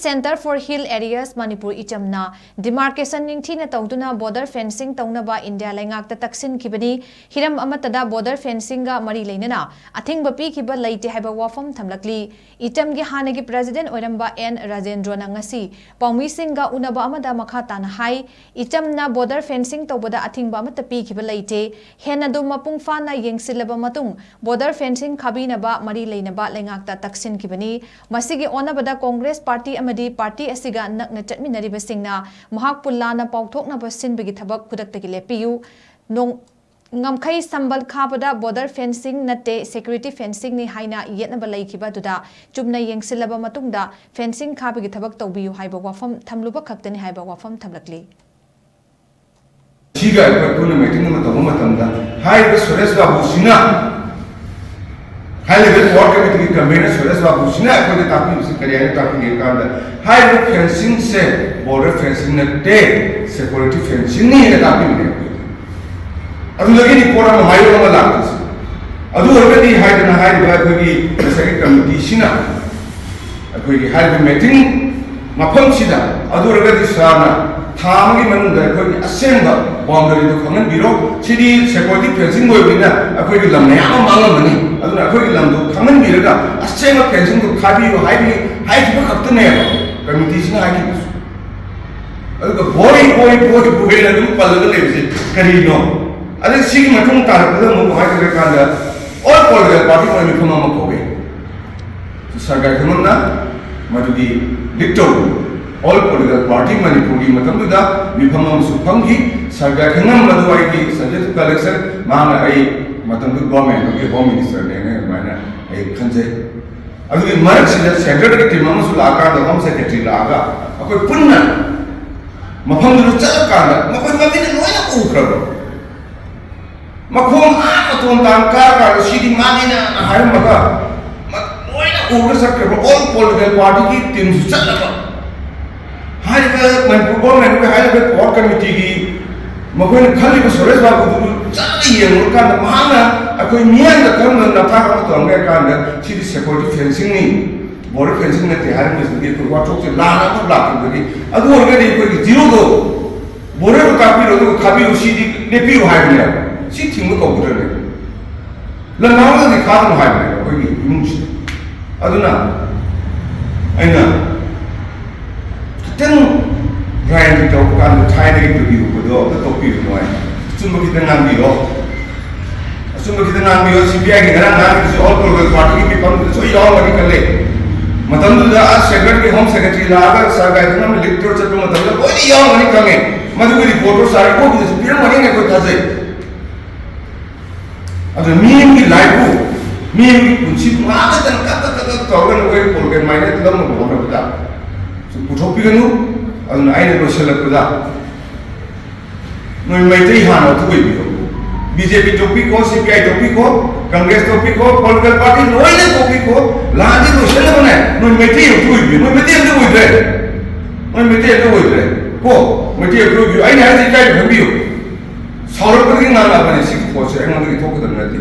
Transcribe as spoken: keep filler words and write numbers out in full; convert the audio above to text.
Centre for Hill Areas Manipur ꯏꯆꯝꯅ demarcation ꯅꯤꯡꯊꯤꯅ ꯇꯧꯗꯨꯅ border fencing ꯇꯧꯅꯕ ꯏꯟꯗꯤꯌꯥ ꯂꯩꯉꯥꯛꯇ ꯇꯛꯁꯤꯟꯈꯤꯕꯅꯤ꯫ ꯍꯤꯔꯝ ꯑꯃꯠꯇꯗ border fencingꯒ ꯃꯔꯤ ꯂꯩꯅꯅ ꯑꯊꯤꯡꯕ ꯄꯤꯈꯤꯕ ꯂꯩꯇꯦ ꯍꯥꯏꯕ ꯋꯥꯐꯝ ꯊꯝꯂꯛꯂꯤ꯫ ꯏꯆꯝꯒꯤ ꯍꯥꯟꯅꯒꯤ president ꯑꯣꯏꯔꯝꯕ ꯑꯦꯟ ꯔꯥꯖꯦꯟꯗ꯭ꯔꯣꯅ ꯉꯁꯤ ꯄꯥꯎꯃꯤꯁꯤꯡꯒ ꯎꯅꯕ ꯑꯃꯗ ꯃꯈꯥ ꯇꯥꯅ ꯍꯥꯏ, ꯏꯆꯝꯅ border fencing ꯇꯧꯕꯗ ꯑꯊꯤꯡꯕ ꯑꯃꯠꯇ ꯄꯤꯈꯤꯕ ꯂꯩꯇꯦ꯫ ꯍꯦꯟꯅ ꯑꯗꯨꯝ ꯃꯄꯨꯡ ꯐꯥꯅ ꯌꯦꯡꯁꯤꯜꯂꯕ ꯃꯇꯨꯡ border fencing ꯈꯥꯕꯤꯅꯕ ꯃꯔꯤ ꯂꯩꯅꯕ ꯂꯩꯉꯥꯛꯇ ꯇꯛꯁꯤꯟꯈꯤꯕꯅꯤ꯫ ꯃꯁꯤꯒꯤ ꯑꯣꯟꯅꯕꯗ Congress party ꯑꯃꯗꯤ party ꯑꯁꯤꯒ ꯅꯛꯅ ꯆꯠꯃꯤꯟꯅꯔꯤꯕꯁꯤꯡꯅ ꯃꯍꯥꯛꯄꯨ ꯂꯥꯟꯅ ꯄꯥꯎꯊꯣꯛꯅꯕ ꯁꯤꯟꯕꯒꯤ ꯊꯕꯛ ꯈꯨꯗꯛꯇꯒꯤ ꯂꯦꯞꯄꯤꯌꯨ꯫ ꯅꯣꯡ-, ꯉꯝꯈꯩ ꯁꯝꯕꯜ ꯈꯥꯕꯗ border fencing ꯅꯠꯇꯦ, security fencingꯅꯤ ꯍꯥꯏꯅ ꯌꯦꯠꯅꯕ ꯂꯩꯈꯤꯕ ꯑꯗꯨꯗ ꯆꯨꯝꯅ ꯌꯦꯡꯁꯤꯜꯂꯕ ꯃꯇꯨꯡꯗ fencing ꯈꯥꯕꯒꯤ ꯊꯕꯛ ꯇꯧꯕꯤꯌꯨ ꯍꯥꯏꯕ ꯋꯥꯐꯝ ꯊꯝꯂꯨꯕ ꯈꯛꯇꯅꯤ ꯍꯥꯏꯕ ꯋꯥꯐꯝ ꯊꯝꯂꯛꯂꯤ꯫ ꯁꯤꯒ ꯑꯩꯈꯣꯏ ꯄꯨꯟꯅ meeting ꯑꯃ ꯇꯧꯕ ꯃꯇꯝꯗ ꯍꯥꯏꯔꯤꯕ Suresh ꯕꯥꯕꯨꯁꯤꯅ, high level power committeeꯒꯤ convener Suresh ꯕꯥꯕꯨꯁꯤꯅ ꯑꯩꯈꯣꯏꯗ ꯇꯥꯛꯄꯤꯕꯁꯤ ꯀꯔꯤ ꯍꯥꯏꯅ ꯇꯥꯛꯄꯤꯒꯦ ꯀꯥꯟꯗ, ꯍꯥꯏꯔꯤꯕ fencingꯁꯦ border fencing ꯅꯠꯇꯦ, security fencingꯅꯤ ꯍꯥꯏꯅ ꯇꯥꯛꯄꯤꯕꯅꯦ ꯑꯩꯈꯣꯏꯗ꯫ ꯑꯗꯨꯗꯒꯤꯗꯤ ꯄꯣꯠ ꯑꯃ ꯃꯥꯌꯣꯛ ꯑꯃ ꯂꯥꯛꯄꯁꯦ꯫ ꯑꯗꯨ ꯑꯣꯏꯔꯒꯗꯤ ꯍꯥꯏꯗꯅ ꯍꯥꯏꯔꯤꯕ ꯑꯩꯈꯣꯏꯒꯤ ꯉꯁꯥꯏꯒꯤ committeeꯁꯤꯅ ꯑꯩꯈꯣꯏꯒꯤ ꯍꯥꯏꯔꯤꯕ meeting ꯃꯐꯝꯁꯤꯗ, ꯑꯗꯨ ꯑꯣꯏꯔꯒꯗꯤ ꯁꯥꯔꯅ ꯊꯥ ꯑꯃꯒꯤ ꯃꯅꯨꯡꯗ ꯑꯩꯈꯣꯏꯒꯤ ꯑꯁꯦꯡꯕ boundaryꯗꯨ ꯈꯪꯍꯟꯕꯤꯔꯣ꯫ ꯁꯤꯗꯤ security fencing ꯑꯣꯏꯕꯅꯤꯅ ꯑꯩꯈꯣꯏꯒꯤ ꯂꯝ ꯃꯌꯥꯝ ꯑꯃ ꯃꯥꯡꯉꯝꯃꯅꯤ꯫ ꯑꯗꯨꯅ ꯑꯩꯈꯣꯏꯒꯤ ꯂꯝꯗꯨ ꯈꯪꯍꯟꯕꯤꯔꯒ ꯑꯁꯦꯡꯕ fencingꯗꯨ ꯈꯥꯕꯤꯌꯨ ꯍꯥꯏꯕꯒꯤ ꯍꯥꯏꯈꯤꯕ ꯈꯛꯇꯅꯦꯕ committeeꯁꯤꯅ ꯍꯥꯏꯈꯤꯕꯁꯨ꯫ ꯑꯗꯨꯒ ꯕꯣꯏ, ꯕꯣꯏ, ꯕꯣꯏ, ꯕꯣꯏꯅ ꯑꯗꯨꯝ ꯄꯜꯂꯒ ꯂꯩꯕꯁꯦ ꯀꯔꯤꯅꯣ? ꯑꯗꯩ ꯁꯤꯒꯤ ꯃꯇꯨꯡ ꯇꯥꯔꯛꯄꯗ ꯑꯃꯨꯛ ꯀꯃꯥꯏꯅ ꯇꯧꯒꯦ ꯀꯥꯟꯗ, all political party ꯃꯣꯏ ꯃꯤꯐꯝ ꯑꯃ ꯀꯧꯋꯦ꯫ ꯁꯔ ꯒꯥꯏꯈꯣꯉꯝꯅ ꯃꯗꯨꯒꯤ lead ꯇꯧꯕ꯫ All political party ꯃꯅꯤꯄꯨꯔꯒꯤ ꯃꯇꯝꯗꯨꯗ ꯃꯤꯐꯝ ꯑꯃꯁꯨ ꯐꯝꯈꯤ꯫ ꯁꯔ ꯒꯥꯏꯈꯣꯉꯝ ꯃꯗꯨ ꯑꯩꯒꯤ subject to collection, ꯃꯥꯅ ꯑꯩ ꯃꯇꯝꯗꯨ governmentꯒꯤ home ministerꯅꯦꯅ ꯑꯗꯨꯃꯥꯏꯅ ꯑꯩ ꯈꯟꯖꯩ꯫ ꯑꯗꯨꯒꯤ ꯃꯔꯛꯁꯤꯗ centreꯗꯒꯤ team ꯑꯃꯁꯨ ꯂꯥꯛꯑꯀꯥꯟꯗ home secretary ꯂꯥꯛꯑꯒ ꯑꯩꯈꯣꯏ ꯄꯨꯟꯅ ꯃꯐꯝꯗꯨꯗ ꯆꯠꯂꯀꯥꯟꯗ ꯃꯈꯣꯏ ꯃꯃꯤꯠꯅ ꯂꯣꯏꯅ ꯎꯈ꯭ꯔꯕ꯫ ꯃꯈꯣꯡ ꯑꯥ ꯃꯇꯣꯟ ꯇꯥꯟ ꯀꯥꯔꯀꯥꯟꯗ ꯁꯤꯗꯤ ꯃꯥꯅꯤꯅ ꯍꯥꯏꯔꯝꯃꯒ ꯃ-, ꯂꯣꯏꯅ ꯎꯔꯒ ꯆꯠꯈ꯭ꯔꯕ꯫ All political partyꯒꯤ teamꯁꯨ ꯆꯠꯂꯕ꯫ ꯍꯥꯏꯔꯤꯕ ꯃꯅꯤꯄꯨꯔ governmentꯀꯤ ꯍꯥꯏꯔꯤꯕ power committeeꯒꯤ ꯃꯈꯣꯏꯅ ꯈꯜꯂꯤꯕ ꯁꯨꯔꯦꯁ ꯕꯥꯕꯨꯗꯨ ꯆꯠꯂꯒ ꯌꯦꯡꯉꯨꯔꯀꯥꯟꯗ ꯃꯍꯥꯛꯅ ꯑꯩꯈꯣꯏ ꯃꯤꯌꯥꯝꯗ ꯀꯔꯝꯅ ꯅꯝꯊꯥꯛ ꯑꯃ ꯇꯧꯔꯝꯒꯦ ꯍꯥꯏ ꯀꯥꯟꯗ ꯁꯤꯗꯤ security fencingꯅꯤ꯫ Border fencing ꯅꯠꯇꯦ ꯍꯥꯏꯔꯝꯕꯁꯤꯗꯤ ꯑꯩꯈꯣꯏ ꯋꯥꯊꯣꯛꯁꯦ ꯂꯥꯟꯅ ꯑꯃ ꯂꯥꯛꯈꯤꯕꯗꯒꯤ, ꯑꯗꯨ ꯑꯣꯏꯔꯒꯗꯤ ꯑꯩꯈꯣꯏꯒꯤ ꯖꯤꯔꯣꯗꯣ border ꯗꯣ ꯀꯥꯛꯄꯤꯔꯣ ꯑꯗꯨꯒ ꯈꯥꯕꯤꯔꯣ, ꯁꯤꯗꯤ ꯂꯦꯞꯄꯤꯌꯨ ꯍꯥꯏꯕꯅꯦꯕ꯫ ꯁꯤ ꯊꯤꯡꯕ ꯀꯧꯒꯗ꯭ꯔꯅꯦ? ꯂꯝꯍꯥꯡꯗꯗꯤ ꯈꯥꯒꯅꯨ ꯍꯥꯏꯕꯅꯦꯕ ꯑꯩꯈꯣꯏꯒꯤ ꯏꯃꯨꯡꯁꯤꯗ꯫ ꯑꯗꯨꯅ ꯑꯩꯅ ꯈꯤꯇꯪ ꯒ꯭ꯔꯥꯏꯟ ꯇꯧꯕ ꯀꯥꯟꯗ ꯊꯥꯏꯅꯒꯤ ꯇꯨꯕꯤꯔꯨꯕꯗꯣ ꯑꯝꯇ ꯇꯣꯛꯄꯤꯌꯨ ꯅꯨꯡꯉꯥꯏ꯫ ꯑꯆꯨꯝꯕ ꯈꯤꯇꯪ ꯉꯥꯡꯕꯤꯌꯣ꯫ ꯑꯆꯨꯝꯕ ꯈꯤꯇꯪ ꯉꯥꯡꯕꯤꯌꯣ꯫ ꯁꯤ ꯄꯤ ꯑꯥꯏꯒꯤ ꯉꯔꯥꯡ ꯉꯥꯡꯈꯤꯕꯁꯤ all political party ꯒꯤ ꯃꯤꯐꯝꯗꯨꯗ ꯁꯣꯏ ꯌꯥꯎꯔꯝꯒꯅꯤ ꯈꯜꯂꯦ꯫ ꯃꯇꯝꯗꯨꯗ ꯑꯁ ꯁꯦꯟꯇ꯭ꯔꯦꯜꯒꯤ ꯍꯣꯝ ꯁꯦꯀ꯭ꯔꯦꯇꯔꯤ ꯂꯥꯛꯑꯒ ꯁꯥꯔ ꯒꯥꯏꯗꯅ ꯂꯤꯐ ꯇꯨꯔ ꯆꯠꯄ ꯃꯇꯝꯗ ꯂꯣꯏꯅ ꯌꯥꯎꯔꯝꯒꯅꯤ ꯈꯪꯉꯦ꯫ ꯃꯗꯨꯒꯤ ꯔꯤꯄꯣꯔꯠꯇꯨ ꯁꯥꯔ ꯑꯀꯣꯕꯤꯗꯁꯨ ꯄꯤꯔꯝꯒꯅꯤꯅ ꯑꯩꯈꯣꯏ ꯊꯥꯖꯩ꯫ ꯑꯗꯨꯅ ꯃꯤ ꯑꯃꯒꯤ ꯂꯥꯏꯐꯄꯨ, ꯃꯤ ꯑꯃꯒꯤ ꯄꯨꯟꯁꯤꯕꯨ ꯉꯥꯏꯍꯥꯛ ꯈꯛꯇꯪ ꯀꯛ ꯀꯛ ꯀꯛ ꯀꯛ ꯇꯧꯔꯒ ꯅꯈꯣꯏ ꯄꯣꯜꯒꯦꯠ ꯃꯥꯏꯅꯦꯠ ꯂꯧꯅꯕ ꯍꯣꯠꯅꯕꯗ ꯁꯨꯝ ꯄꯨꯊꯣꯛꯄꯤꯒꯅꯨ꯫ ꯑꯗꯨꯅ ꯑꯩꯅ ꯂꯣꯏꯁꯤꯜꯂꯛꯄꯗ ꯅꯣꯏ ꯃꯩꯇꯩ ꯍꯥꯟꯅ ꯑꯗꯨ ꯑꯣꯏꯕꯤꯌꯣ꯫ ꯕꯤ ꯖꯦ ꯄꯤ ꯇꯣꯛꯄꯤꯈꯣ, ꯁꯤ ꯄꯤ ꯑꯥꯏ ꯇꯣꯛꯄꯤꯈꯣ, ꯀꯪꯒ꯭ꯔꯦꯁ ꯇꯣꯛꯄꯤꯈꯣ, ꯄꯣꯂꯤꯇꯤꯀꯦꯜ ꯄꯥꯔꯇꯤ ꯂꯣꯏꯅ ꯇꯣꯛꯄꯤꯈꯣ꯫ ꯂꯥꯟꯗꯤ ꯂꯣꯏꯁꯤꯜꯂꯕꯅꯦ꯫ ꯅꯣꯏ ꯃꯩꯇꯩ ꯑꯝꯇ ꯑꯣꯏꯕꯤꯌꯨ꯫ ꯅꯣꯏ ꯃꯩꯇꯩ ꯑꯝꯇ ꯑꯣꯏꯗ꯭ꯔꯦ꯫ ꯅꯣꯏ ꯃꯩꯇꯩ ꯑꯝꯇ ꯑꯣꯏꯗ꯭ꯔꯦ꯫ ꯀꯣ, ꯃꯩꯇꯩ ꯑꯝꯇ ꯑꯣꯏꯕꯤꯌꯨ꯫ ꯑꯩꯅ ꯍꯥꯏꯔꯤꯁꯦ ꯏꯀꯥꯏꯕ ꯈꯪꯕꯤꯌꯨ꯫ ꯁꯥꯎꯔꯛꯄꯗꯒꯤ ꯉꯥꯡꯂꯛꯑꯕꯅꯦ꯫ ꯁꯤꯒꯤ ꯄꯣꯠꯁꯦ ꯑꯩꯉꯣꯟꯗꯒꯤ ꯊꯣꯛꯀꯗꯕ ꯅꯠꯇꯦ꯫